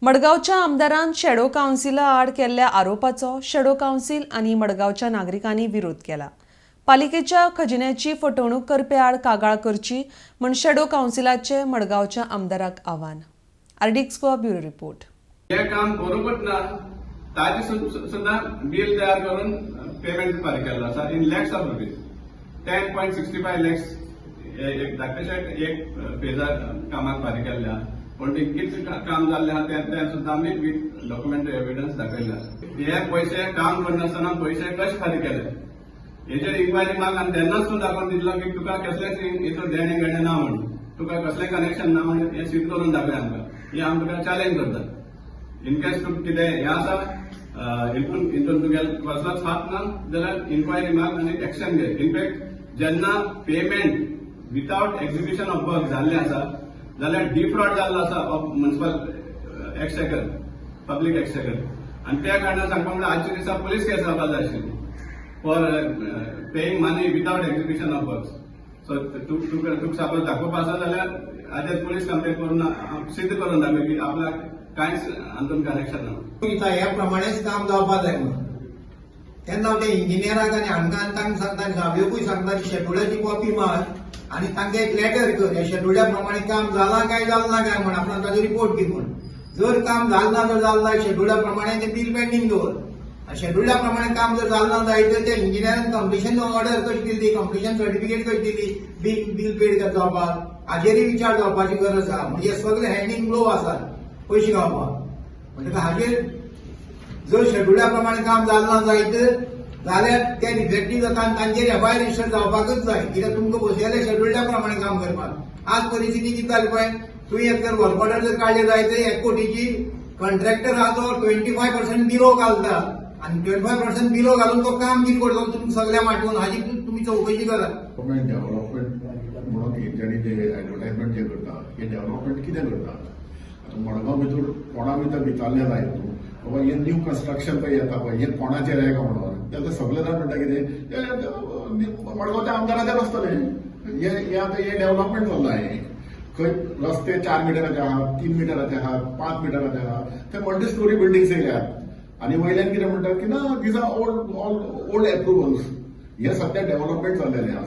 मडगांवच्या आमदारान शेडो कावन्सिला आड केल्ल्या आरोपाचो शेडो कावन्सिल आनी मडगांवच्या नागरिकांनी विरोध केला. पालिकेच्या खजिन्याची फटवणूक करपी आड कागाळ करची म्हूण शेडो कावन्सिलाचे मडगांवच्या आमदाराक आव्हान. RDX Goa, bureau report. हे काम करूंकच ना, ताजे सुद्दां बील तयार करून पेमेंट फारीक केल्लो आसा in lakhs of rupees. 10.65 lakhs एक धाकटेशे एक फेजार कामाक फारीक केल्ले आहा. पूण ते कितें काम जाल्लें आहा तें तें सुद्दां आमी विथ डॉक्युमेंट एविडन्स दाखयल्ले आसा. हे पयशे काम करनासतना पयशे कशे फारीक केले हेचेर इन्क्वायरी माग आनी तेन्नाच तूं दाखोवन दितलो की तुका कसलेंच हितून देणें घेणें ना म्हणून, तुका कसलें कनेक्शन ना म्हणून. हें सिद्ध करून दाखय आमकां. हें आमी तुका चॅलेंज करता. इनकेस तुका कितें हें आसा, हितून हितून तुगेले कसलोच हात ना जाल्यार इन्क्वायरी माग आनी एक्शन घे. इनफॅक्ट जेन्ना payment without execution of work जाल्लें आसा जाल्यार डिफ्रॉड जाल्लो आसा of municipal exchequer, public exchequer. आनी त्या कारणान सांगपा म्हणल्यार आजच्या दिसा पुलीस केस जावपा जाय आशिल्ली for paying money without execution of work. So तूं तुका तुका सपोज दाखोवपा आसा जाल्यार हाजेर पुलीस कंप्लेन करून सिद्ध करून दाखय की आपल्याक कांयच हातून कनेक्शन ना. दिता ह्या प्रमाणेच काम जावपा जाय म्हणून. तेन्ना हांव त्या इंजिनियराक आनी हांकां आनी तांकां सांगता आनी सावयोकूय सांगता की शेड्युलाची कॉपी मार आनी तांकां एक लेटर कर, ह्या शेड्युला प्रमाणे काम जालां काय जालें ना काय म्हण, आपणाक ताजो रिपोर्ट दी म्हण. जर काम जालें ना जर जालें जाल्यार शेड्युला प्रमाणे तें बील पेंडींग दवर आनी शेड्युला प्रमाणे काम जर जालें ना जायत तर त्या इंजिनियरान कंप्लिशन ऑर्डर कशी दिली ती, कंप्लिशन सर्टिफिकेट कशी दिली बील बील पेड जावपाक, हाजेरय विचार जावपाची गरज आहा. म्हणजे सगळे हँड इन ग्लोव आसात पयशे खावपाक. म्हणटकच हाजेर जर शेड्युला प्रमाणे काम जालें ना जायत जाल्यार ते डिफेक्टीव जाता आनी तांचेर एफआयआर रजिस्टर जावपाकच जाय. कित्याक तुमकां बसयले शेड्युला प्रमाणे काम करपाक. आज परिस्थिती कितें जाली पळय, तुवें एक जर वर्क ऑर्डर जर काडले जायत तर 1 कोटीची कॉन्ट्रॅक्टर आहा तो 25% बिलो घालता आनी 25% बिलो घालून तो काम कितें करतलो तुमकां सगळ्यांक वांटून, हाजी तुमी चवकशी करात. गव्हर्मेंट डेव्हलपमेंट म्हणून तेंच्यांनी जे एडवर्टायजमेंट जे करता, हे डेव्हलपमेंट कितें करता? आतां मडगांव भितर कोणा भितर विचारलें जाय तूं, बाबा हें न्यू कन्स्ट्रक्शन पळय येता पळय, हें कोणाचें रे काय म्हणून, जाल्यार सगळे जाण म्हणटा कितें, ते मडगांवच्या आमदाराचेर आसतलें हें. हें आतां हें डेव्हलपमेंट चल्लां. हें खंय रस्ते 4 मिटराचे आहात, 3 मिटराचे आहात, 5 मिटराचे आहात, ते मल्टी स्टोरी बिल्डिंग्स येयल्यात आनी वयल्यान कितें म्हणटात की ना, these are old all old approvals. हे सध्या डेव्हलपमेंट चल्लेलें आसा.